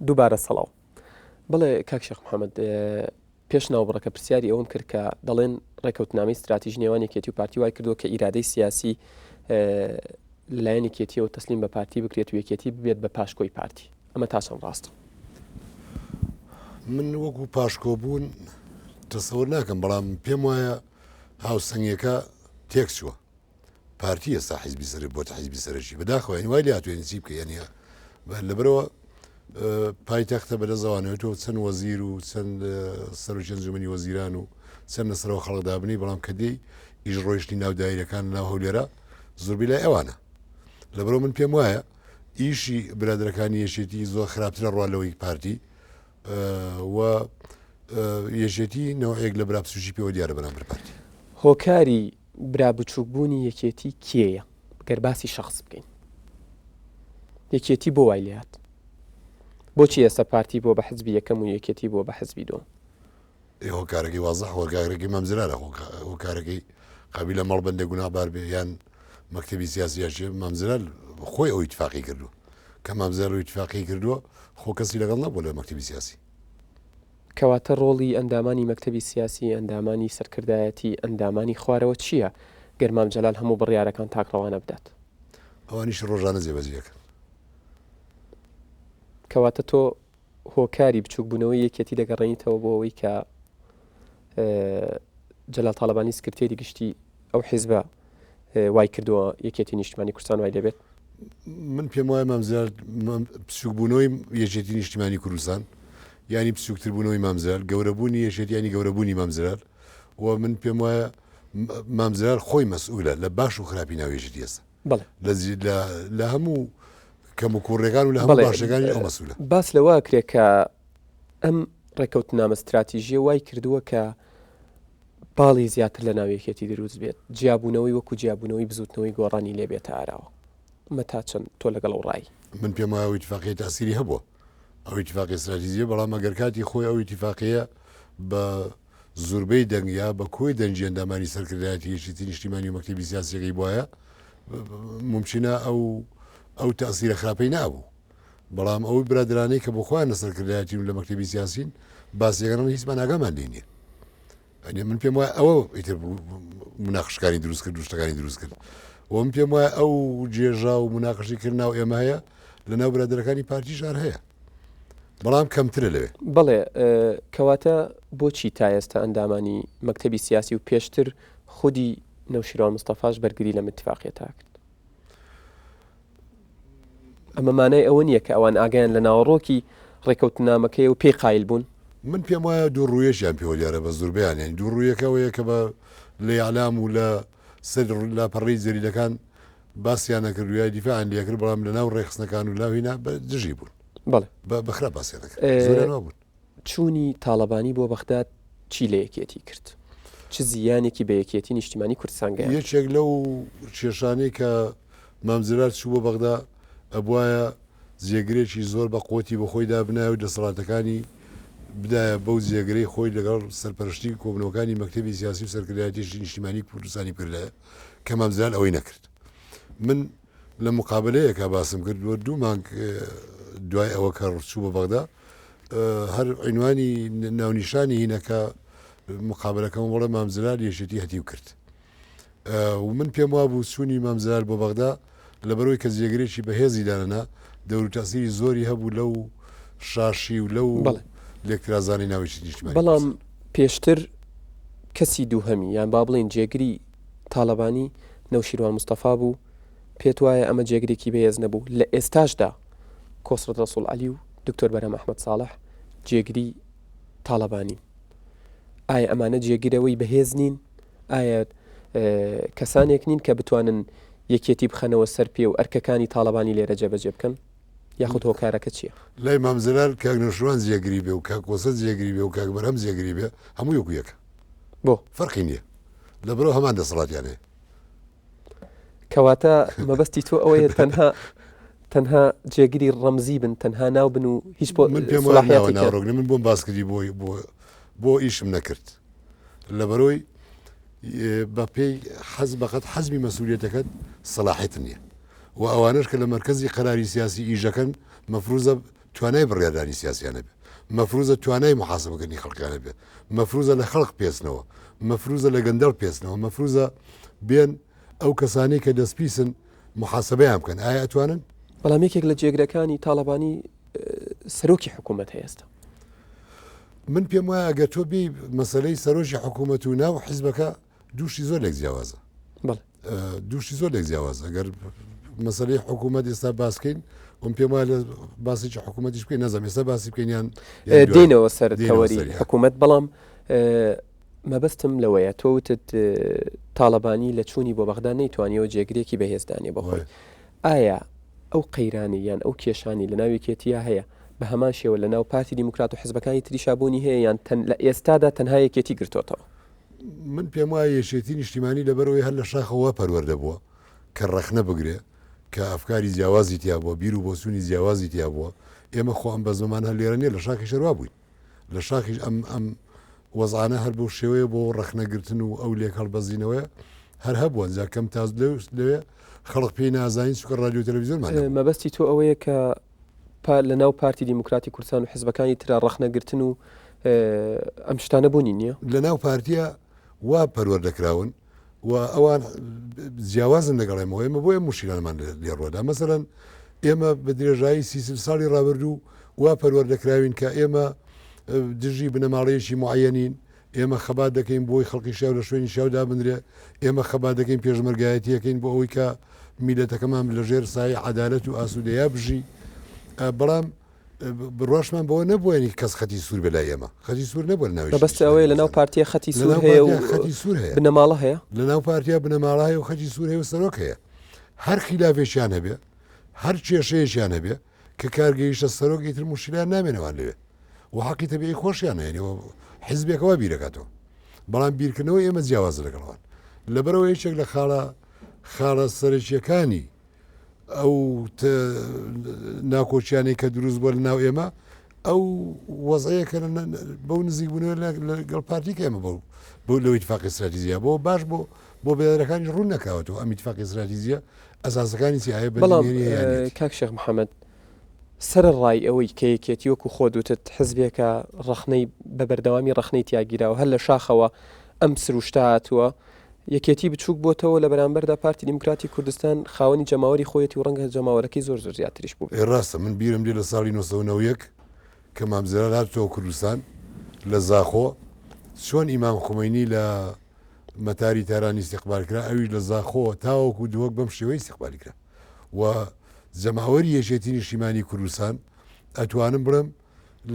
دووبارە سڵاو. بەڵێ کاک شێخ محەممەد پێش ناوبڕەکە پرسیاری ئەوەم کرد کە دەڵێن ڕێکەوتنامەی ستراتیژ نێوان یەکێتی و پارتی وای کردووە کە ئیرادەی سیاسی لەلایەن یەکێتیەوە تەسلیم بە پارتی بکرێت و یەکێتی ببێت بە پاشکۆی پارتی ئەمە تا چەند ڕاستە؟ من وەکو پاشکۆ بوون تەسەور ناکەم بەڵام پێم وایە هاوسەنگیەکە تێکچووە پارتی ئێستا حیزبی سەر بۆتە حیزبی سەرەکی بەداخەوە یعنی وای لێهاتووە یعنی چی بکە یعنی لەبەرەوە پایتەختە بەدەستەوانەوە تۆ چەند وەزیر و چەند سەرۆکی ئەنجومەنی وەزیران و چەند لەسەرەوە خەڵک دابنی بەڵام کە دێی ئیش ڕۆیشتنی ناو دایرەکان ناو هەولێرە زۆربەی لای ئەوانە لەبەرەوە من پێم وایە ئیشی برادەرەکانی یەکێتی زۆر خراپترە ڕوا لەوەی پارتی و یەکێتی نەوەیەک لە برا بچووکی پێوە دیارە بەرامبەر پارتی. هۆکاری برا بچووک بوونی یەکێتی کێیە؟ گەر باسی شەخس بکەین یەکێتی بۆ وای لێهات؟ بۆچی ئێستا پارتی بووە بە حزبی یەکەم و یەکێتی بووە بە حزبی دووەم؟ ئێ هۆکارەکەی وازح هۆکارەکەی مام جەلالە هۆکارەکەی قابیلە مەڵبەندێ گوناهبار بێ یان مەکتەبی سیاسی یا چێ مام جەلال خۆی ئەو ئیتفاقی کردووە کە مام جەلال ئەو ئیتفاقی کردووە خۆ کەسی لەگەڵ نەبووە لە مەکتەبی سیاسی. کەواتە ڕۆڵی ئەندامانی مەکتەبی سیاسی، ئەندامانی سەرکردایەتی، ئەندامانی خوارەوە چییە گەر مام جەلال هەموو بڕیارەکان تاکڕەوانە بدات؟ ئەوانیش ڕۆژانە جێبەجێ ئەکەن. کەواتە تۆ هۆکاری بچووکبوونەوەی یەکێتی دەگەڕێنیتەوە بۆ ئەوەی کە جەلال تاڵەبانی سکرتێری گشتی ئەو حیزبە وای کردووە یەکێتی نیشتمانی کوردستان وای لێبێت؟ من پێم وایە مام جەلال بچووکبوونەوەی یەکێتی نیشتیمانی کوردستان یانی بچووکتربوونەوەی مام جەلال گەورەبوونی یەکێتی یانی گەورەبوونی مام جەلال و من پێم وایە مام جەلال خۆی مەسئولە لە باش و خراپی ناو یەکێتی ئێستا لە هەموو کەم و کوڕەکان و لە هەموو باشەکانی ئەو مەسئولە باس لەوە کرێ کە ئەم ڕێکەوتنامە ستراتیژیە وای کردووە کە باڵی زیاتر لە ناو یەکێتی دروست بێت، جیابوونەوەی وەکو جیابوونەوەی بزووتنەوەی گۆڕانی لێ بێتە ئاراوە. ئەمە تا چەند تۆ لەگەڵ ئەو ڕای؟ من پێم وایە ئەو ئیتیفاقیە تاسیری هەبووە، ئەو ئیتیفاقیە ستراتیجیە، بەڵام ئەگەر کاتی خۆی ئەو ئیتیفاقیە بە زوربەی دەنگ یا بە کۆی دەنگی ئەندامانی سەرکردایەتی یەکێتی نیشتیمانی و مەکتەبی سیاسیەکەی بوایە مومکینە ئەو ئەو تاسیرە خراپەی نابوو. بەڵام ئەو برادەرانەی کە بۆ خۆیان لە سەرکردایەتین و لە مەکتەبی سیاسین باسیەکەن هیچمان ئاگامان لێ نییە. ئەنێ من پێم وایە ئەوە ئیتر مناقشەکانی دروست کرد و شتەکانی دروست کرد و من پێم وایە ئەو جێژا و مناقشی کرد ناو ئێمە هەیە لە ناو برادەرەکانی پارتی ژار هەیە بەڵام کەمترە لەوێ. بەڵێ کەواتە بۆچی تا ئێستا ئەندامانی مەکتەبی سیاسی و پێشتر خودی نەوشیروان مستەفاش بەرگری لەم ئیتفاقیەتە کرد؟ ئەمە مانای ئەوە نییە کە ئەوان ئاگایان لە ناوەڕۆکی ڕێکەوتنامەکەیە و پێی قایل بوون؟ من پێم وایە دوو ڕوویەکیان پێوە دیارە بە زوربەیان یانی دوو ڕوویەکە ئەوەیە کە بە لە ئیعلام و لە سەر لاپەڕەی جەریدەکان باسیان نەکرد و یا دیفاعیان لێ کرد بەڵام لە ناو ڕێکخستنەکان و لاو هینا بە دژی بوون بەڵێ بە خراپ باسیان دەکرد زۆریان وا بوون. چوونی تاڵەبانی بۆ بەغداد چی لە یەکێتی کرد؟ چ زیانێکی بە یەکێتی نیشتیمانی کوردستان گەیاند؟ یەکێک لەو کێشانەی کە مام جەلال چوو بۆ بەغدا ئەبوایە جێگرێکی زۆر بە قوتی بۆ خۆی دابنایە و دەسەڵاتەکانی بدایە بەو جێگرەی خۆی لەگەڵ سەرپەرشتی کۆبوونەوەکانی مەکتەبی سیاسی و سەرکردایەتیی نیشتیمانی کوردستانی بکردایە کە مام جەلال ئەوەی نەکرد. من لە مقابلەیەکا باسم کرد و دوو مانگ دوای ئەوە کە چوو بە بەغدا هەر عینوانی ناونیشانی هینەکە مقابلەکەم بڵێ مام جەلال یەکێتی هەتیو کرد و من پێم وابوو چوونی مام جەلال بۆ بەغدا لەبەرەوەی کە جێگرێکی بەهێزی دانەنا دەور و تەسیری زۆری هەبوو لەو شاشی و لەو لێکترازانی ناوی نیشتمانی بەڵام پێشتر کەسی دووهەمی یان با بڵێین جێگری تاڵەبانی نەوشیروان مستەفا بوو، پێت وایە ئەمە جێگرێکی بەهێز نەبوو؟ لە ئێستاشدا کۆسرەت ڕەسوڵ عەلی و دکتۆر بەرهەم ئەحمەد ساڵح جێگری تاڵەبانین. ئایا ئەمانە جێگرەوەی بەهێز نین؟ ئایا کەسانێک نین کە بتوانن یەکێتی بخەنەوە سەر پێ و ئەرکەکانی تاڵەبانی لێرە جێبەجێ بکەن؟ یاخود هۆکارەکە چییە؟ لای مام جەلال کاک نەوشیروان جێگری بێ و کاک کۆسرەت جێگری بێ و کاک بەرهەم جێگری بێ هەمووی وەکو یەکە. بۆ؟ فەرقی نییە. لەبەرئەوە هەمان دەسەڵاتیان هەیە. کەواتە مەبەستی تۆ ئەوەیە تەنها تەنها جێگری ڕەمزی بن تەنها ناو بن و هیچ بۆ من پێم وایە ناوە ناوەڕۆک من بۆم باس کردی بۆ بۆ بۆ ئیشم نەکرد لەبەرۆی بە پێی حەز بەقەت حەزمی مەسئولیەتەکەت سەلاحیت نییە و ئەوانەش کە لە مەرکەزی قەراری سیاسی ئیشەکەن مەفروزە. توانای بڕیاردانی سیاسیان هەبێ، مەفروزە توانای موحاسەبەکردنی خەڵکیان هەبێ، مەفروزە لە خەڵک پێچنەوە، مەفروزە لە گەندەڵ پێچنەوە، مەفروزە بێن ئەو کەسانەی کە دەستپیسن موحاسەبەیان بکەن، ئایا ئەتوانن؟ بەڵام یەکێک لە جێگرەکانی تاڵەبانی سەرۆکی حکوومەت هەیە ئێستا. من پێم وایە ئەگەر تۆ بێی مەسەلەی سەرۆکی حکوومەت و ناو حیزبەکە دووشتی زۆر لێک جیاوازە. دووشتی زۆر لێک جیاوازە گەر مەسەلەی حکوومەت ئێستا باسکەین وم پێم وایە لە باسێکی حکوومەتیش بکەین نەزانم ئێستا باسی بکەین یان دێنەوە سەر تەوەری حکوومەت بەڵام مەبەستم لەوەیە تۆ وتت تاڵەبانی لە چوونی بۆ بەغدا نەیتوانیەوە جێگرێکی بەهێزدانێ بەخۆی ئایا ئەو قەیرانی یان ئەو کێشانی لە ناو یەکێتیە هەیە بە هەمان شێوە لە ناو پارتی دیموکرات و حزبەکانی تریشا بوونی هەیە یان لە ئێستادا تەنها یەکێتی گرتۆتەوە؟ من پێم وایە یەکێتی نیشتیمانی لەبەرئەوەی هەر لە شاخەوە وا پەروەردە بووە کە ڕەخنە بگرێ، کە ئەفکاری جیاوازی تیا بووە، بیر و بۆچوونی جیاوازی تیا بووە، ئێمە خۆ ئەم بەزمەمان هەر لێرە نییە لە شاخیش هەر وا بووین. لە شاخیش ئەم ئەم وەزعانە هەر بەو شێوەیە بۆ ڕەخنە گرتن و ئەو لێک هەڵبەزینەوەیە هەر هەبووە، جا کەم تا لەوێ خەڵک پێی نازانین چونکە ڕادیۆ تەلەڤیزیۆنمان نەبوو. مەبەستی تۆ ئەوەیە کە لە ناو پارتی دیموکراتی کوردستان و حزبەکانی ترا ڕەخنە گرتن و ئەم شتانە بوونی نییە؟ لە ناو پارتیە وا پەروەردە کراون و ئەوان جیاوازن لەگەڵ ئێمەوە، ئێمە بۆیە موشکیلانەمان لێ ڕوودا. مەسەلەن ئێمە بە درێژایی سی ساڵی ڕابردوو وا پەروەردە کراوین کە ئێمە دژی بنەماڵەیەکی معەنین، ئێمە خەبات دەکەین بۆی خەڵکی شیاو لە شوێنی شیاو دابنرێ، ئێمە خەبات دەکەین پێشمەرگایەتی ئەکەین بۆ ئەوەی کە میللەتەکەمان لە ژێر سایەی عەدالەت و ئاسوودەیا بژی، بەڵام بڕواشمان بەوە نەبووە یانی کەس خەتی سوور بێ لای ئێمە، خەتی سوور نەبووە لە ناو یەکێتی مەبەست ئەوەیە لە ناو پارتیە خەتی سوور هەیە و خەتی سوور هەیە، بنەماڵە هەیە؟ لە ناو پارتیا بنەماڵە هەیە و خەتی سوور هەیە و سەرۆک هەیە، هەر خیلافێکیان هەبێ، هەر کێشەیەکیان هەبێ کە کار گەیشتە سەرۆک ئیتر موشکیلەیان نامێنێ لەوێ و حەقی تەبیعی خۆشیانە یعنی حیزبێکە وا بیرەکاتەوە بەڵام بیرکردنەوەی ئێمە جیاوازە لەگەڵ ئەوان لەبەرەوە یەکێک لە خاڵە خاڵە سەرەکیەکانی ئەو ناکۆکیانەی کە دروست بووە لە ناو ئێمە ئەو وەزەیە کە بەو نزیک بوونەوە لەگەڵ پارتی کە ئێمە بەو بۆ لەو ئیتفاقی استراتیژیە بۆ باش بۆ بۆ بەرەکانی ڕوون نەکراوەتەوە ئەم ئیتفاقی استراتیژیە ئەساسەکانی چی ئایا بەڵام کاک شێخ محەممەد سەرەڕای ئەوەی کە یەکێتی وەکو خۆت وتت حزبێکە ڕەخنەی بە بەردەوامی ڕەخنەی تیاگیراوە هەر لە شاخەوە ئەم سروشتە هاتووە یەکێتی بچووک بۆتەوە لە بەرامبەردا پارتی دیموکراتی کوردستان خاوەنی جەماوەری خۆیەتی و ڕەنگە جەماوەرەکەی زۆر زۆر زیاتریش بوو. ڕاستە من بیرم دێ لە ساڵی 1991 کە مام جەلال هاتەوە کوردستان لە زاخۆ چۆن ئیمام خومەینی لە مەتاری تاران ئیستیقبال کرا ئەویش لە زاخۆ تاوەکو دهۆک بەم شێوەی ئیستیقبالی کرا و جەماوەری یەکێتی نیشتیمانی کوردستان ئەتوانم بڵێم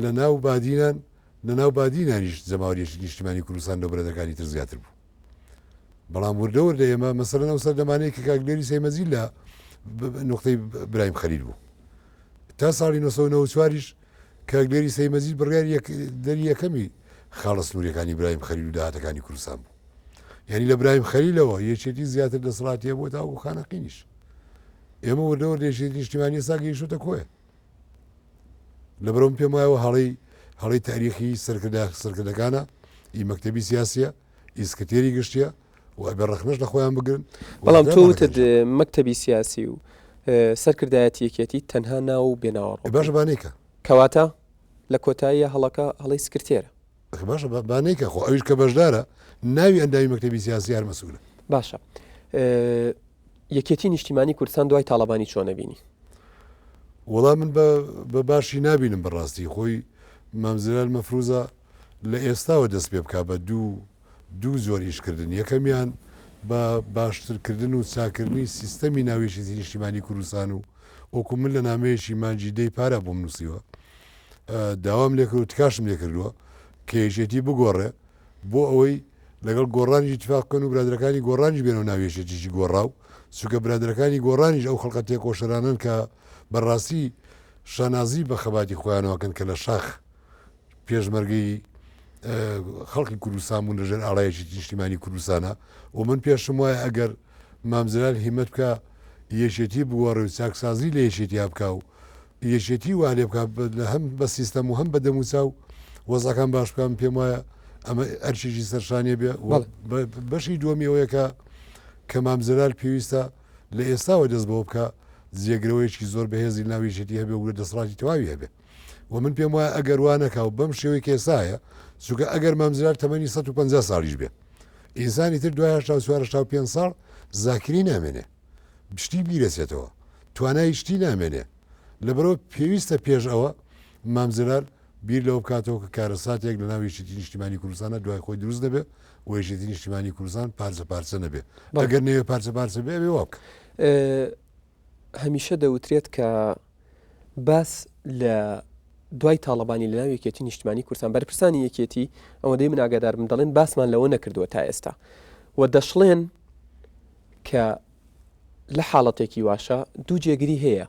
لە ناو بادینان لە ناو بادینانیش جەماوەری یەکێتی نیشتیمانی کوردستان لە برادەکانی تر زیاتر بوو بەڵام وردە وردە ئێمە مەسەلەن ئەو سەردەمانەی کە کاک دلێری سەیمەزی لە نقطەی برایم خەلیل بوو تا ساڵی 1994 یش کاک دلێری سەیمەزی بڕیاری دەری یەکەمی خاڵە سنووریەکانی برایم خەلیل و داهاتەکانی کوردستان بوو یعنی لە برایم خەلیلەوە یەکێتی زیاتر دەسەڵاتی هەبوو تاوەکو خانەقینیش ئێمە وردە وردە یەکێتی نیشتیمانی ئێستا گەیشتۆتە کۆیە لەبەرم پێم وایە هەڵەی هەڵەی تاریخی سەرکردە سەرکردەکانە ئی مەکتەبی سیاسیە ئی سکرتێری گشتیە و ئەبێ ڕەخنەش لە خۆیان بگرن بەڵام تۆ وتت مەکتەبی سیاسی و سەرکردایەتی یەکێتی تەنها ناو و بێناوەڕۆک باشە با نەیکا. کەواتە لە کۆتاییە هەڵەکە هەڵەی سکرتێرە. باشە با نەیکا خۆ ئەویش کە بەشدارە ناوی ئەندامی مەکتەبی سیاسی هەر مەسئولە. باشە یەکێتی نیشتیمانی کوردستان دوای تاڵەبانی چۆن ئەبینی؟ وەڵا من بە باشی نابینم بەڕاستی خۆی مام جەلال مەفروزە لە ئێستاوە دەست پێ بکا بە دوو دوو جۆر ئیشکردن، یەکەمیان بە باشترکردن و چاککردنی سیستەمی ناو یەکێتی نیشتیمانی کوردستان و وەکو من لە نامەیەکی مانگی دەی پارا بۆم نووسیوە داوام لێکرد و تکاشم لێکردووە کە یەکێتی بگۆڕێ بۆ ئەوەی لەگەڵ گۆڕانیش ئیتفاق بکەن و برادەرەکانی گۆڕانیش بێنەوە ناو یەکێتیی گۆڕاو، چونکە برادەرەکانی گۆڕانیش ئەو خەڵکە تێکۆشەرانەن کە بەڕاستی شانازی بە خەباتی خۆیانەوە کەن کە لە شاخ پێشمەرگەی خەڵکی کوردستان بوون لەژێر ئاڵای یەکێتی نیشتیمانی کوردستانە و من پێشم وایە ئەگەر مام جەلال هیمەت بکا یەکێتی بگۆڕێ و چاکسازی لە یەکێتیا بکا و یەکێتی وا لێ بکا لە هەم بە سیستەم و هەم بە دەموچاو وەزعەکان باش بکا من پێم وایە ئەمە ئەرکێکی سەرشانیە بێ بەشی دووەمی ئەوەیە کە کە مام جەلال پێویستە لە ئێستاوە دەست بەوە بکا جێگرەوەیەکی زۆر بەهێزی ناو یەکێتی هەبێ و دەسەڵاتی تەواوی هەبێ. و من پێم وایە ئەگەر وا نەکا و بەم شێوەی کە ئێستا هەیە، چونکە ئەگەر مام جەلال تەمەنی 150 ساڵیش بێ، ئینسانی تر دوای 84 85 ساڵ زاکری نامێنێ، شتی بیرەچێتەوە، توانای شتی نامێنێ. لەبەرئەوە پێویستە پێش ئەوە مام جەلال بیر لەوە بکاتەوە کە کارەساتێک لە ناو یەکێتی نیشتیمانی کوردستانە دوای خۆی دروست نەبێ و یەکێتی نیشتیمانی کوردستان پارچە پارچە نەبێ. ئەگەر نەوێ پارچە پارچە بێ ئەبێ وا بکا. هەمیشە دەوترێت کە باس لە دوای تاڵەبانی لە ناو یەکێتی نیشتمانی کوردستان بەرپرسانی یەکێتی ئەوەندەی من ئاگادار بم دەڵێن باسمان لەوە نەکردووە تا ئێستا و دەشڵێن کە لە حاڵەتێکی واشە دوو جێگری هەیە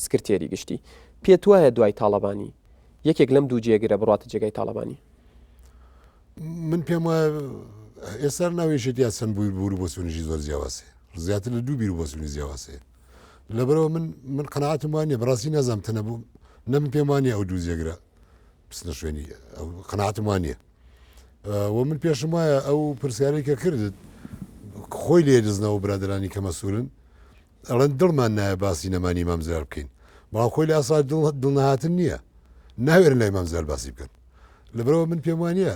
سکرتێری گشتی پێت وایە دوای تاڵەبانی یەکێک لەم دوو جێگرە بڕاتە جێگای تاڵەبانی؟ من پێم وایە ئێستا ناو یەکێتیا چەند بویر بور بۆچوونیشی زۆر جیاواز هەیە زیاتر لە دوو بیر و بۆچوونی جیاواز هەیە لەبەرەوە من من قەناعەتم وانە بەڕاستی نازانم تەنە بوو نە من پێم وانە ئەو دوو جێگرە بچنە شوێنی ئەو قەناعەتم وانە و من پێشم وایە ئەو پرسیارەی کە کردت خۆی لێ دزنەوە برادرانی کە مەسوولن ئەڵێن دڵمان نایە باسی نەمانی مام جەلال بکەین بەڵام خۆی لە ئەسڵا دڵ دڵنەهاتن نییە ناوێرن لای مام جەلال باسی بکەن لەبەرەوە من پێم وانە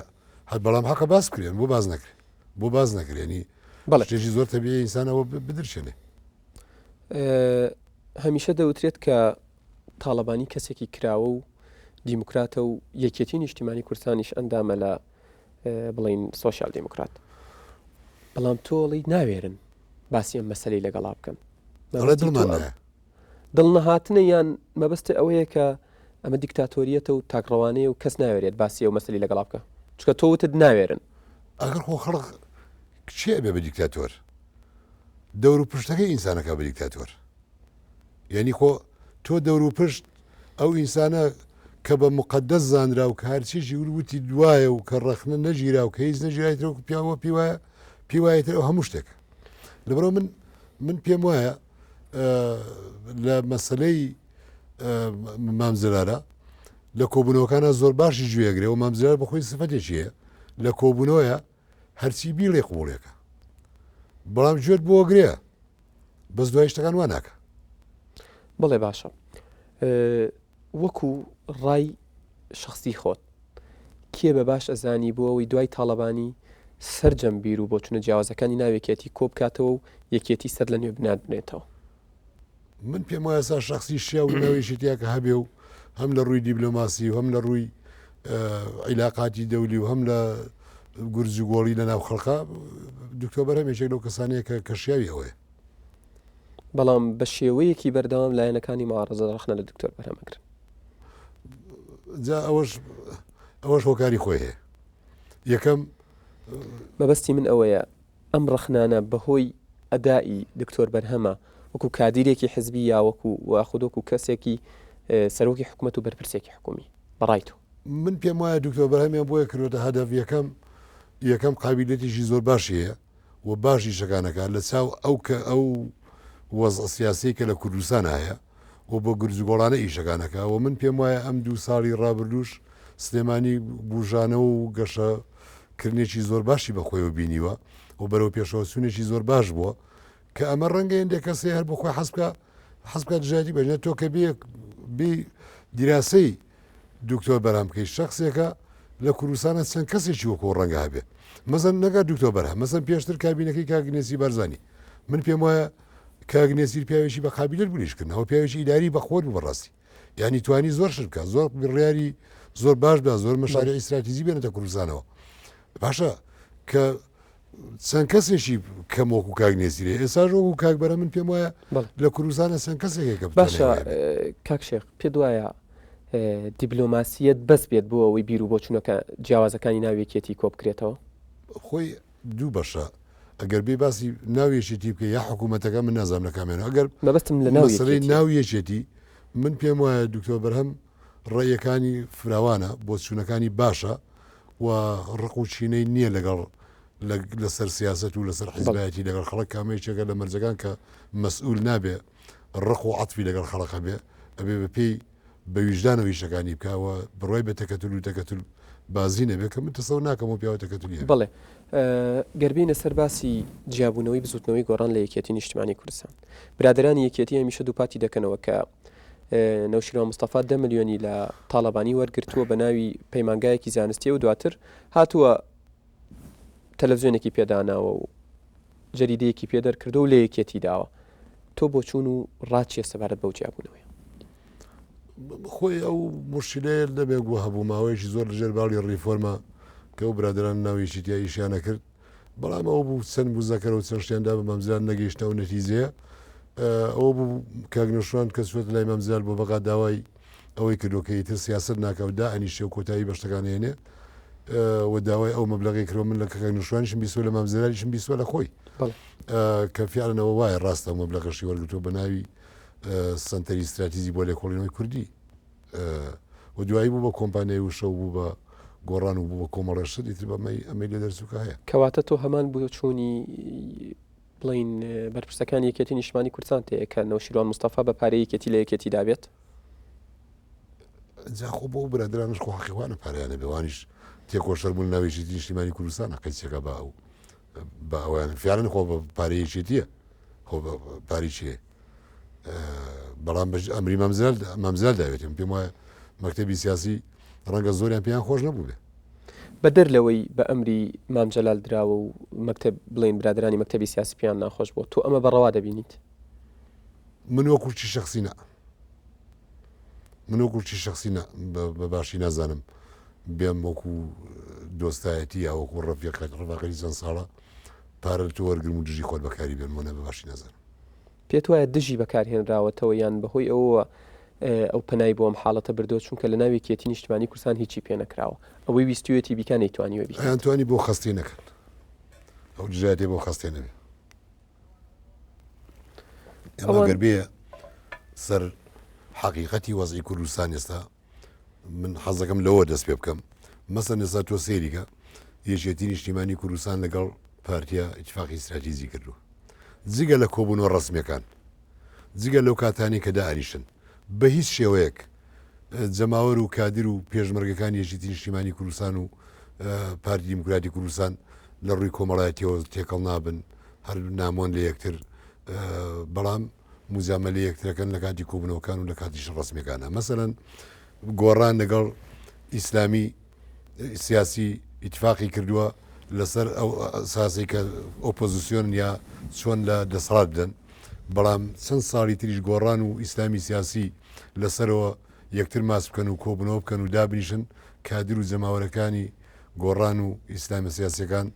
هەر بەڵام حەقە باس بکرێن بۆ باز نەکرێن بۆ باز نەکرێنی بەڵێ شتێکی زۆر تەبیعی ئینسانەوە بدرشێنێ هەمیشە دەوترێت کە تاڵەبانی کەسێکی کراوە و دیموکراتە و یەکێتی نیشتیمانی کوردستانیش ئەندامە لە بڵین سۆسیال دیموکرات بەڵام تۆڵی ناوێرن باسی ئەم مەسەلەی لەگەڵا بکەن. ئەڵێ دڵمان نایە. دڵ نەهاتنە یان مەبەستە ئەوەیە کە ئەمە دیکتاتۆریەتە و تاکڕەوانەیە و کەس ناوێرێت باسی ئەو مەسەلی لەگەڵا بکە چونکە تۆ وتت ناوێرن. ئەگەر خۆ خەڵک کێ ئەبێ بە دیکتاتۆر؟ دەور و پشتەکەی ئینسانەکە بە دیکتاتۆر. یعنی خۆ تۆ دەور و پشت ئەو ئینسانە کە بە مقدس زانرا و کە هەرچیشی وتی دوایە و کە ڕەخنە نەگیرا و کە هیچ نەگیرایترەوە پیاوە پێی وایە پێی وایە تر ئەو هەموو شتێکە لەبەرەوە من من پێم وایە لە مەسلەی مامزلارە لە کۆبوونەوەکانە زۆر باشی گوێگرێ و مامزلار بەخۆی سفەتێکی هەیە لە کۆبوونەوەیە هەرچی بیڵێ قوڵێکە بەڵام گوێت بۆ گرێ بەس دوای شتەکان وا ناکە. بەڵێ باشە وەکو ڕای شخصی خۆت کێ بە باش ئەزانی بۆ ئەوەی دوای تاڵەبانی سەرجەم بیر و بۆچونە جیاوازەکانی ناو یەکێتی کۆ بکاتەوە و یەکێتی سەر لە نوێ بنات بنێتەوە؟ من پێم وایە سا شخصی شیا و ناو یەکێتیا کە هەبێ و هەم لە ڕووی دیبلۆماسی و هەم لە ڕووی عیلاقاتی دەولی و هەم لە گورج و گۆڵی لە ناو خەڵکا دکتۆر بەرهەم یەکێک لەو کەسانەیە کە کە شیاوی ئەوەیە. بەڵام بە شێوەیەکی بەردەوام لایەنەکانی معارەزە ڕەخنە لە دکتۆر بەرهەم ئەگرن. جا ئەوەش ئەوەش هۆکاری خۆی هەیە. یەکەم مەبەستی من ئەوەیە ئەم ڕەخنانە بەهۆی ئەدائی دکتۆر بەرهەمە وەکو کادیرێکی حزبی یا وەکو یاخود وەکو کەسێکی سەرۆکی حکومەت و بەرپرسێکی حکومی بەڕای تۆ؟ من پێم وایە دکتۆر بەرهەمیان بۆیە کردوەتە هەدەف یەکەم یەکەم قابیلەتێکی زۆر باشی هەیە و باش ئیشەکان ئەکات لە چاو ئەو کە ئەو وەزع سیاسیەی کە لە کوردستان هەیە و بۆ گرجوگۆڵانە ئیشەکان ئەکا و من پێم وایە ئەم دوو ساڵی ڕابردووش سلێمانی بوژانەوە و گەشە کردنێکی زۆر باشی بەخۆیەوە بینیوە و بەرەو پێشەوە چوونێکی زۆر باش بووە کە ئەمە ڕەنگە هێندێک کەسێ هەر بۆ خۆی حەز بکا حەز بکات دژایەتی بەژنە تۆ کە بێ بێ دیراسەی دکتۆر بەرهەم بکەیت شخصێکە لە کوردستانە چەند کەسێکی وەکۆ ڕەنگە هەبێ مەزن نەگا دکتۆر بەرهەم مەسەن پێشتر کابینەکەی کاک نێچیر بارزانی من پێم وایە کاک نێچیر پیاوێکی بە قابیلت بوو پیاوێکی ئیداری بەخۆت بوو بەڕاستی یعنی توانی زۆر شت بکات زۆر بڕیاری زۆر باش بدا زۆر مەشاریع ئیستراتیژی بێنێتە کوردستانەوە باشە کە چەند کەسێکی کەم وەکو کاک نێچیرێ ئێساش وەکو کاک بەرە من پێم وایە لە کوردستانە چەند کەسێک کە باشە کاک شێخ پێ دوایە دیبلۆماسیەت بەس بێت بۆ ئەوەی بیر و بۆچوونەکە جیاوازەکانی ناو یەکێتی کۆ بکرێتەوە؟ خۆی دوو بەشە ئەگەر بێ باسی ناو یەکێتی بکە یا حکوومەتەکە من نازانم لە کامێنە ئەگەر مەبەستم لە ناو مەسەلەی ناو یەکێتی من پێم وایە دکتۆر بەرهەم ڕێیەکانی فراوانە بۆچوونەکانی باشە و ڕق و چینەی نییە لەگەڵ لەسەر سیاست و لەسەر حیزبایەتی لەگەڵ خەڵک کامە یەکێکە لە مەرجەکان کە مەسئول نابێ ڕق و عەتفی لەگەڵ خەڵک هەبێ ئەبێ بە پێی بە ویژدانەوە ئیشەکانی بکا و بڕوای بە تەکەتول و تەکەتول بازی نەبێ کە من تەسەور ناکەم و پیاوە تەکەتولی هەبێ. بەڵێ گەر بێینە سەر باسی جیابوونەوەی بزوتنەوەی گۆڕان لە یەکێتی نیشتمانی کوردستان برادەرانی یەکێتی هەمیشە دووپاتی دەکەنەوە کە نەوشیروان مستەفا دە ملیۆنی لە تاڵەبانی وەرگرتووە بە ناوی پەیمانگایەکی زانستی و دواتر هاتووە تەلەڤزیۆنێکی پێداناوە و جەریدەیەکی پێ دەرکردووە و لە یەکێتی داوە. تۆ بۆچوون و ڕات چییە سەبارەت بەو جیابوونەوەیە؟ خۆی ئەو موشکیلەیە دەمێک بوو هەبوو، ماوەیەکی زۆر لەژێر باڵی ڕیفۆرما کە ئەو برادەران ناو یەکێتیا ئیشیان ئەکرد، بەڵام ئەوە بوو چەند موزاکەرە و چەند شتیان دا بە مام جەلال نەگەیشتە ئەو نەتیجەیە. ئەوە بوو کاک نەوشیروان کە چووەتە لای مام جەلال بۆ بەغا داوای ئەوەی کردووە کە ئیتر سیاسەت ناکا و دائەنیشێ و کۆتایی بە شتەکان ئەهێنێ و داوای ئەو مەبلەغەی کردووە. من لە کاک نەوشیروانیشم بیستووە، لە مام جەلالیشم بیستووە لە خۆی کە فیعلەن ئەوە وایە ڕاستە ئەو مەبلەغەشی وەرگرتووە بە ناوی سەنتەری ستراتیجی بۆ لێکۆڵینەوەی کوردی و دوایی بوو بە کۆمپانیای وشە و بوو بە گۆڕان و بوو بە کۆمەڵێ شت، ئیتر بەمەی ئەمەی لێ دەرچوو کە هەیە. کەواتە تۆ هەمان بۆچوونی بڵێین بەرپرسەکانی یەکێتی نیشتمانی کوردستان تێیە کە نەوشیروان مستەفا بە پارەی یەکێتی لە یەکێتیدا بێت؟ جا خۆ بۆ برادرانش خۆ حەقی وانە پارەیانە بێ، وانیش تێکۆشەر بوون ناو یەکێتی نیشتیمانی کوردستان قەیچەکە بە ئەو بە ئەویان فیانن خۆ بە پارەی یەکێتیە خۆ بە پارەی چێ بەڵام بەش ئەمری مامزلال مامزلال داوێتم پێم وایە مەکتەبی سیاسی ڕەنگە زۆریان پێیان خۆش نەبوو بێ. بەدەر لەوەی بە ئەمری مام جەلال دراوە و مەکتەب بڵێین برادەرانی مەکتەبی سیاسی پێیان ناخۆش بووە، تۆ ئەمە بە ڕەوا دەبینیت؟ من وەکو شتی شەخسی نا. من وەکو شتی شەخسی نا بە باشی نازانم بێم وەکو دۆستایەتی یا وەکو ڕەفیقەت ڕەفاقەتی چەند ساڵە پارە لە تۆ وەرگرم و دژی خۆت بەکاری بێنم وە بە باشی نازانم. پێت وایە دژی بەکارهێنراوەتەوە یان بەهۆی ئەوەوە ئەو پەنای بۆ ئەم حاڵەتە بردووە چونکە لە ناو یەکێتی نیشتمانی کوردستان هیچی پێ نەکراوە ئەوەی ویستویەتی بیکا نەیتوانیوە بیکات. ئەیان توانی بۆ خەستێ نەکەن ئەو دژایەتیە بۆ خەستێ نەبێ. ئەمە گەر بێ سەر حەقیقەتی وەزعی کوردستان ئێستا من حەزەکەم لەوە دەست پێ بکەم مەسەن ئێستا تۆ سەیریکە یەکێتی نیشتیمانی کوردستان لەگەڵ پارتیا ئیتفاقی ئیستراتیجی کردووە جگە لە کۆبوونەوە ڕەسمیەکان جگە لەو کاتانەی کە دائەنیشن بە هیچ شێوەیەک جەماوەر و کادر و پێشمەرگەکانی یەکێتی نیشتیمانی کوردستان و پارتی دیموکراتی کوردستان لە ڕووی کۆمەڵایەتیەوە تێکەڵ نابن هەر نامۆن لە یەکتر بەڵام موجامەلەی یەکترەکەن لە کاتی کۆبوونەوەکان و لە کاتیش ڕەسمیەکانە مەسەلەن گۆڕان لەگەڵ ئیسلامی سیاسی ئیتفاقی کردووە لەسەر ئەو ئەساسی کە ئۆپۆزیسیۆن یا چۆن لە دەسەڵات بدەن بەڵام چەند ساڵی تریش گۆڕان و ئیسلامی سیاسی لەسەرەوە یەکتر ماس بکەن و کۆبنەوە بکەن و دابنیشن کادر و جەماوەرەکانی گۆڕان و ئیسلامە سیاسیەکان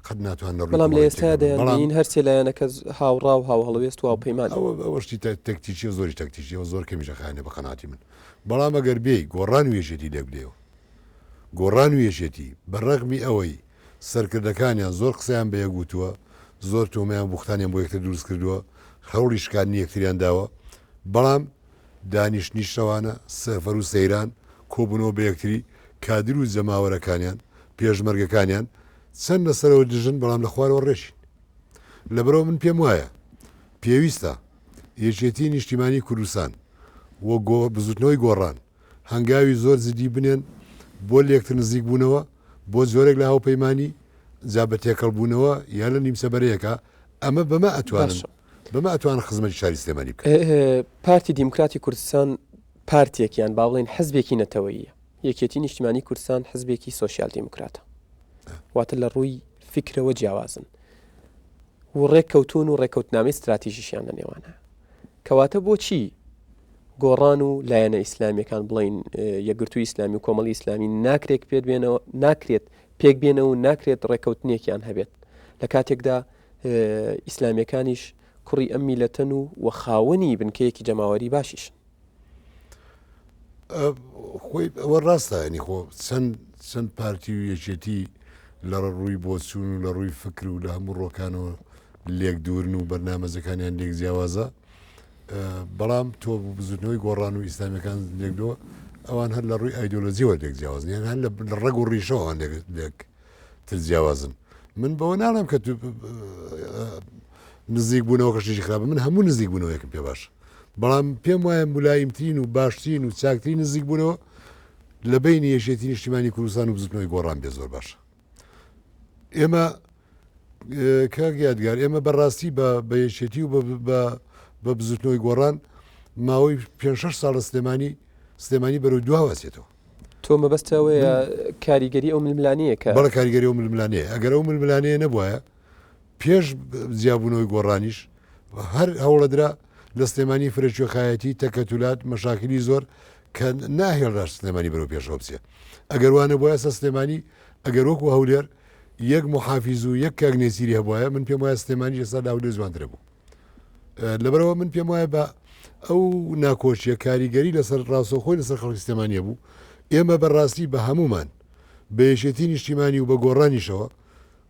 قەت ناتوان لە ڕووی بەڵام لە کۆمەڵی ئێستا تێکەڵ بن. بەڵام دەیانبینین هەرسێ لایەنەکە هاوڕا و هاوهەڵوێست و هاوپەیمانن. ئەوە ئەوە شتی تەکتیکیە زۆری تەکتیکیە و زۆر کەمیش ئەخایەنێ بە قەناعەتی من. بەڵام ئەگەر بێی گۆڕان و یەکێتی لێک بدەیەوە گۆڕان و یەکێتی بە ڕەغمی ئەوەی سەرکردەکانیان زۆر قسەیان بە یەک وتووە زۆر تۆمەیان بوختانیان بۆ یەکتر دروست کردووە هەوڵی شکاندنی یەکتریان داوە بەڵام دانیشتنی شەوانە، سەفەر و سەیران، کۆبوونەوە بە یەکتری، کادر و جەماوەرەکانیان، پێشمەرگەکانیان چەند لە سەرەوە دژن بەڵام لە خوارەوە ڕێکین. لەبەرئەوە من پێم وایە پێویستە یەکێتیی نیشتیمانیی کوردستان و بزووتنەوەی گۆڕان هەنگاوی زۆر جدی بنێن بۆ لێکتر نزیک بوونەوە، بۆ جۆرێک لە هاوپەیمانی، جا بە تێکەڵ بوونەوە یا لە نیمچە بەرەیەکا، ئەمە بەمە ئەتوانن باشە. بەمە ئەتوانن خزمەتی شاری سلێمانی بکەن. پارتی دیموکراتی کوردستان پارتێک یان با بڵێین حزبێکی نەتەوەییە، یەکێتی نیشتیمانی کوردستان حزبێکی سۆسیال دیموکراتە، واتە لە ڕووی فیکرەوە جیاوازن و ڕێککەوتوون و ڕێککەوتنامەی ستراتیژیشیان لە نێوانە. کەواتە بۆچی گۆڕان و لایەنە ئیسلامیەکان بڵین یەکگرتووی ئیسلامی و کۆمەڵی ئیسلامی ناکرێت پێت بێنەوە ناکرێت پێک بێنەوە و ناکرێت ڕێککەوتنێکیان هەبێت لە کاتێکدا ئیسلامیەکانیش کوڕی ئەم میلەتەن و و خاوەنی بنکەیەکی جەماوەری باشیشن. خۆی ئەوە ڕاستە ینی خۆ چەند چەند پارتی و یەکێتی لە ڕووی بۆچوون و لە ڕووی فکر و لە هەموو ڕۆکانەوە لێک دوورن و بەرنامەجەکانیان لێک جیاوازە بەڵام تۆ بزوتنەوەی گۆڕان و ئیسلامیەکان لێکدەوە ئەوان هەر لە ڕووی ئایدۆلۆژیەوە لێک جیاوازن یان هەر لە ڕەگ و ڕیشەوە ئەوان لێک تر جیاوازن من بەوە ناڵێم کە نزیک بوونەوە کەشتێکی خراپە من هەموو نزیک بوونەوەیەکم پێ باش بەڵام پێم وایە مولایمترین و باشترین و چاکترین نزیک بوونەوە لە بینی یەکێتی نیشتیمانی کوردستان و بزوتنەوەی گۆڕان بێ زۆر باشە ئێمە کاک یادگار ئێمە بەڕاستی بە بە یەکێتی و بە بزوتنەوەی گۆڕان ماوەی پێ شەش ساڵە سلێمانی سلێمانی بەرەو دواوە ئەچێتەوە. تۆ مەبەستت ئەوەیە کاریگەری ئەو ململانێیە کە. بەڵێ کاریگەری ئەو ململانێیە ئەگەر ئەو ململانێیە نەبوایە پێش جیابوونەوەی گۆڕانیش هەر هەوڵەدرا لە سلێمانی فرەکوێخایەتی تەکەتولات مەشاکلی زۆر کە ناهێڵرا سلێمانی بەرەو پێشەوە بچێ ئەگەر وانە بۆ ئێستا سلێمانی ئەگەر وەکو هەولێر یەک محافیز و یەک کاک نێچیری هەبواە من پێم وایە سلێمانی ئێستا لە هەولێر جوانترە بوو لەبەرەوە من پێم وایە بە ئەو ناکۆشیە کاریگەری لەسەر ڕاستەوخۆی لەسەر خەڵکی سلێمانیە بوو ئێمە بەڕاستی بە هەمومان بە یەکێتی نیشتیمانی و بە گۆڕانیشەوە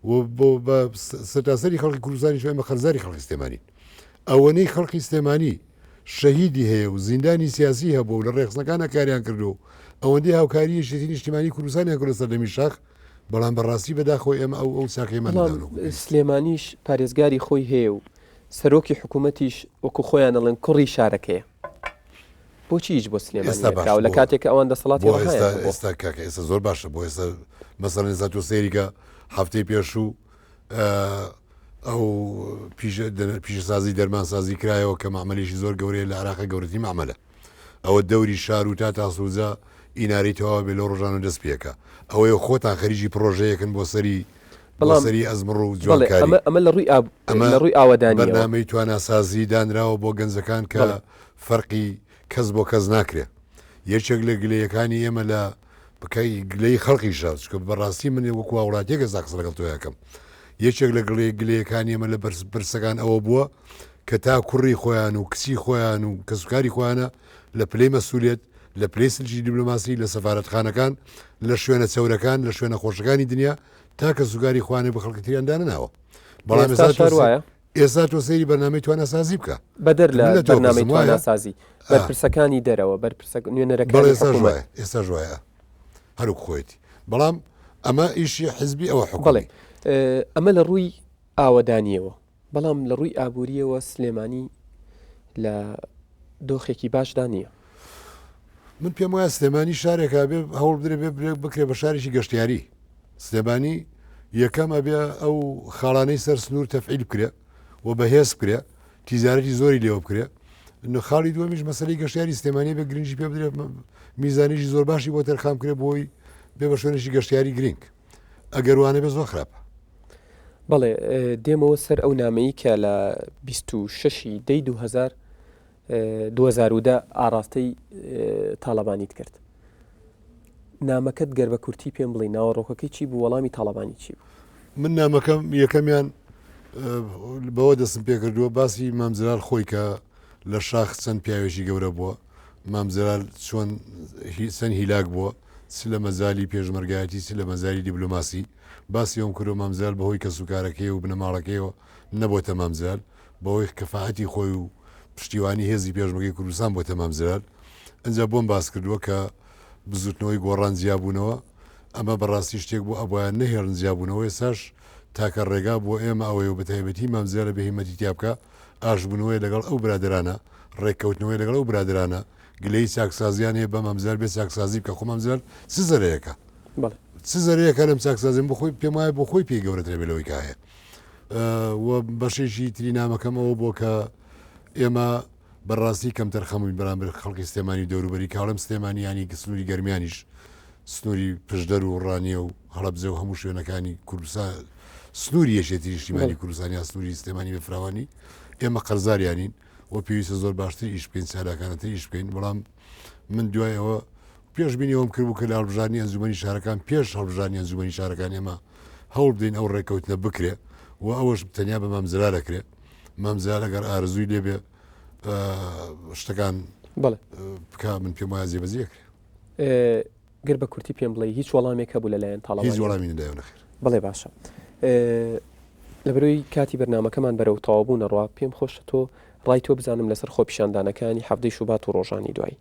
و بۆ بە سەرتاسەری خەڵکی کوردستانیش ئێمە قەرزاری خەڵکی سلێمانین ئەوەنەی خەڵکی سلێمانی شەهیدی هەیە و زیندانی سیاسی هەبوو و لە ڕێخستنەکانە کاریان کردو ئەوەندەی هاوکاری یەکێتی نیشتیمانی کوردستانیان کرد لە سەردەمی شاخ بەڵام بەڕاستی بەداخەوە ئێمە ئەو ئەو چاکەیمان بەڵام نەداونەوە بۆ پێویست. سلێمانیش پارێزگاری خۆی هەیە و سەرۆکی حکوومەتیش وەکو خۆیان ئەڵێن کوڕی شارەکەیە. بۆچی هیچ بۆ سلێمانی ئێستا باشە نەکراوە لە بۆ کاتێک کە ئەوان دەسەڵاتی بۆ ڕەهایان ئێستا هەبووە؟ ئێستا کاکە ئێستا زۆر باشە بۆ ئێستا مەسەلەن ئێستا تۆ سەیری کە هەفتەی پێشوو ئەو پیشە پیشەسازی دەرمانسازی کرایەوە کە مەعمەلێکی زۆر گەورەیە لە عێراقە گەورەترین مەعمەلە. ئەوە دەوری شار و تا تاسڵوجە ئینارەی تەواو بێ لەو ڕۆژانە دەست پێکا ئەوەیە خۆتان خەریکی پڕۆژەیەکن بۆ سەری بۆ بەڵام سەری ئەزمڕ و بەڵێ جوانکاری ئەمە ئەمە لە ڕووی ئاب ئەمە لە ڕووی ئاوەدانیەوە بەرنامەی تواناسازی دانراوە بۆ گەنجەکان کە بەڵێ. فەرقی کەس بۆ کەس ناکرێ یەکێک لە گلەیەکانی ئێمە لە بکەی گلەی خەڵکیشە چونکە بەڕاستی من وەکو هاوڵاتیەک ئێستا قسە لەگەڵ تۆ ئەکەم یەکێک لە گڵێ گلەیەکانی ئێمە لە بەرز پرسەکان ئەوە بووە کە تا کوڕی خۆیان و کچی خۆیان و کەسوکاری خۆیانە لە پلەی مەسوولێت لە پلەی سلکی دیبلۆماسی لە سەفارەتخانەکان لە شوێنە چەورەکان لە شوێنە خۆشەکانی دنیا تا کەسوکاری خۆیان بە خەڵکی تریان دانەناوە بەڵام ئێستا ئێستا تۆ شار وایە ئێستا تۆ سەیری بەرنامەی تواناسازی بکە بەدەر لە من لە تۆ بەرنامەی پرسم وایە تواناسازی بەرپرسەکانی دەرەوە بەرپرسە بەڵێ نوێنەرەکانی ئێستاش حکوومەت وایە ئێستاش وایە هەروک خۆیەتی بەڵام ئەمە ئیشی حزبی ئەوە بەڵێ حکومی ئەمە لە ڕووی ئاوەدانیەوە بەڵام لە ڕووی ئابووریەوە سلێمانی لە دۆخێکی باشدا نییە. من پێم وایە سلێمانی شارێکە بێ هەوڵ بدرێ بێ برێک بکرێ بە شارێکی گەشتیاری سلێمانی یەکەم ئەبێ ئەو خاڵانەی سەر سنوور تەفعیل بکرێ و بەهێز بکرێ تیجارەتی زۆری لێوە بکرێ خاڵی دووەمیش مەسەلەی گەشتیاری سلێمانی بە گرنگی پێ بدرێت میزانێکی زۆر باشی بۆ تەرخان بکرێ بۆی بێ بە شوێنێکی گەشتیاری گرنگ ئەگەر وانە بێ زۆر خراپە. بەڵێ دێمەوە سەر ئەو نامەی کە لە 26 دەی 2000 2010 ئاراستەی تاڵەبانیت کرد. نامەکەت گەر بە کورتی پێم بڵێی ناوەڕۆکەکەی چی بوو وەڵامی تاڵەبانی چی بوو؟ من نامەکەم یەکەمیان بەوە دەستم پێکردووە باسی مام جەلال خۆی کە لە شاخ چەند پیاوێکی گەورە بووە مام جەلال چۆن چەند هیلاک بووە چ لە مەجالی پێشمەرگایەتی چ لە مەجالی دیبلۆماسی باسی ئەوم کردووە مام جەلال بەهۆی کەسوکارەکەی و بنەماڵەکەیەوە نەبۆتە مام جەلال بەهۆی کەفاەتی خۆی و پشتیوانی هێزی پێشمەرگەی کوردستان بۆتە مام جەلال ئەجا بۆم باس کردووە کە بزوتنەوەی گۆڕان جیابوونەوە ئەمە بەڕاستی شتێک بوو ئەبوایە نەهێڵن جیابوونەوە ئێستاش تاکە ڕێگا بۆ ئێمە ئەوەیە و بەتایبەتی مام جەلال بێ هیمەتی تیا بکا ئاشبوونەوەیە لەگەڵ ئەو برادەرانە ڕێککەوتنەوەی لەگەڵ ئەو برادەرانە گلەیی چاکسازیان هەیە بە مام جەلال بێ چاکسازی بکە خۆ مام جەلال چ زەرەیەکە چ زەرەیەکە لەم چاکسازیم بۆ خۆی پێم وایە بۆ خۆی پێی گەورەترە بێ لەوەی کە هەیە و بەشێکی تری نامەکەم ئەوە بۆ کە ئێمە بەڕاستی کەمتەرخەم بووین بەرامبەر خەڵکی سلێمانی و دەوروبەری، کاڵێم سلێمانی یانی سنووری گەرمیانیش، سنووری پشدەر و ڕانیە و هەڵەبجە و هەموو شوێنەکانی کوردستان، سنووری یەکێتی نیشتیمانی کوردستان یا سنووری سلێمانی بە فراوانی ئێمە قەرزاریانین و پێویستە زۆر باشتر ئیش بکەین، چالاکانەتر ئیش بکەین، بەڵام من دوای ئەوە پێشبینی ئەوەم کردبوو کە لە هەڵبژاردنی ئەنجومەنی شارەکان پێش هەڵبژاردنی ئەنجومەنی شارەکان ئێمە هەوڵ بدەین ئەو ڕێککەوتنە بکرێ و ئەوەش تەنیا بە مام جەلال ئەکرێ. مام جەلال ئەگەر ئارەزووی لێ بێ شتەکان بکا من پێم وایە جێبەجێ ئەکرێ. گەر بە کورتی پێم بڵێی هیچ وەڵامێک هەبوو لەلایەن تاڵەبانیەوە؟ هیچ وەڵامی نەدایەوە نەخێر. بەڵێ باشە. لەبەرەوەی کاتی بەرنامەکەمان بەرەو تەواوبوون ئەڕوا پێم خۆشە تۆ ڕای تۆ بزانم لەسەر خۆپیشاندانەکانی حەڤدەی شوبات و ڕۆژانی دوایی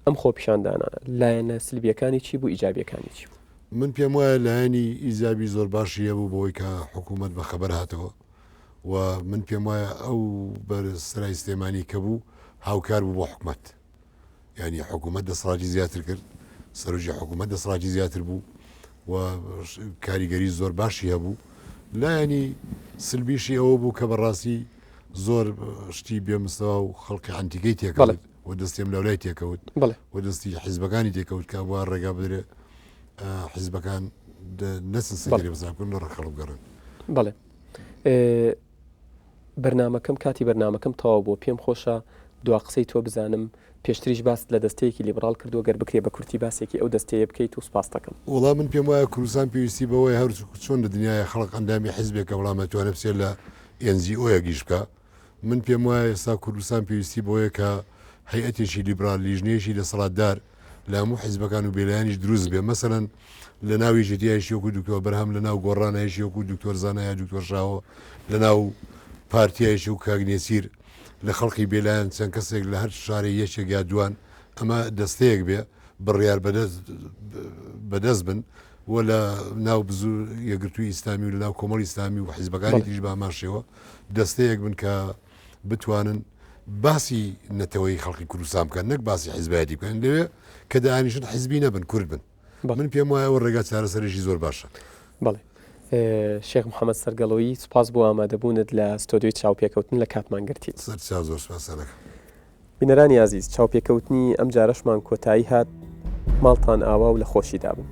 ئەم خۆپیشاندانە لایەنە سلبیەکانی چی بوو ئیجابیەکانی چی بوو؟ من پێم وایە لایەنی ئیجابی زۆر باشی هەبوو بەوەی کە حکوومەت بە خەبەر هاتەوە و من پێم وایە ئەو بەر سەرای سلێمانی کە بوو هاوکار بوو بۆ حکومەت یعنی حکوومەت دەسەڵاتی زیاتر کرد سەرۆکی حکوومەت دەسەڵاتی زیاتر بوو و کاریگەری زۆر باشی هەبوو لایەنی سلبیشی ئەوە بوو کە بەڕاستی زۆر شتی بێمستەوا و خەڵکی ئەنتیکەی تێکەڵ. و دەستی ئەم لاولای تێکەوت و دەستی حیزبەکانی تێکەوت کە بووە ڕێگا بدرێ حیزبەکان نەچن سەری بەزاکون لە ڕەخەڵ بگەڕن. بەڵێ بەرنامەکەم کاتی بەرنامەکەم تەواو بووە پێم خۆشە دوا قسەی تۆ بزانم پێشتریش باست لە دەستەیەکی لیبڕاڵ کردووە گەر بکرێ بە کورتی باسێکی ئەو دەستەیە بکەیت و سوپاست دەکەم. وەڵا من پێم وایە کوردستان پێویستی بەوەیە هەر چۆن لە دنیایە خەڵک ئەندامی حیزبێکە بەڵام ئەتوانێ بچێ لە ئێن جی ئۆیەک ئیش بکا من پێم وایە ئێستا کوردستان پێویستی بەوەیە کە هەیئەتێکی لیبرال لیژنەیەکی دەسەڵاتدار لە هەموو حیزبەکان و بێلایەنیش دروست بێ مەسەلەن لە ناو یەکێتیایشی وەکو دکتۆر بەرهەم لە ناو گۆڕانایشی وەکو دکتۆر زانا یا دکتۆر شاهۆ لە ناو پارتیایشی و کاک نێچیر لە خەڵکی بێلایەن چەند کەسێک لە هەر شارێ یەکێک یا دوان ئەمە دەستەیەک بێ بڕیار بەدەست بەدەست بن و لە ناو بزو یەکگرتووی ئیسلامی و لە ناو کۆمەڵی ئیسلامی و حیزبەکانی تریش بە هەمان شێوە دەستەیەک بن کە بتوانن باسی نەتەوەی خەڵکی کوردستان بکەن نەک باسی حیزبایەتی بکەن لەوێ کە دانیشن حیزبی نەبن کورد بن من پێم وایە ئەوە ڕێگا چارەسەرێکی زۆر باشە. بەڵێ شێخ محەمەد سەرگەڵۆیی سوپاس بۆ ئامادەبوونت لە ستۆدیۆی چاوپێکەوتن لە کاتمان گرتیت. سەرچاو زۆر سوپاستان ئەکەم. بینەرانی ئازیز چاوپێکەوتنی ئەمجارەشمان کۆتایی هات ماڵتان ئاوا و لە خۆشیدا بن.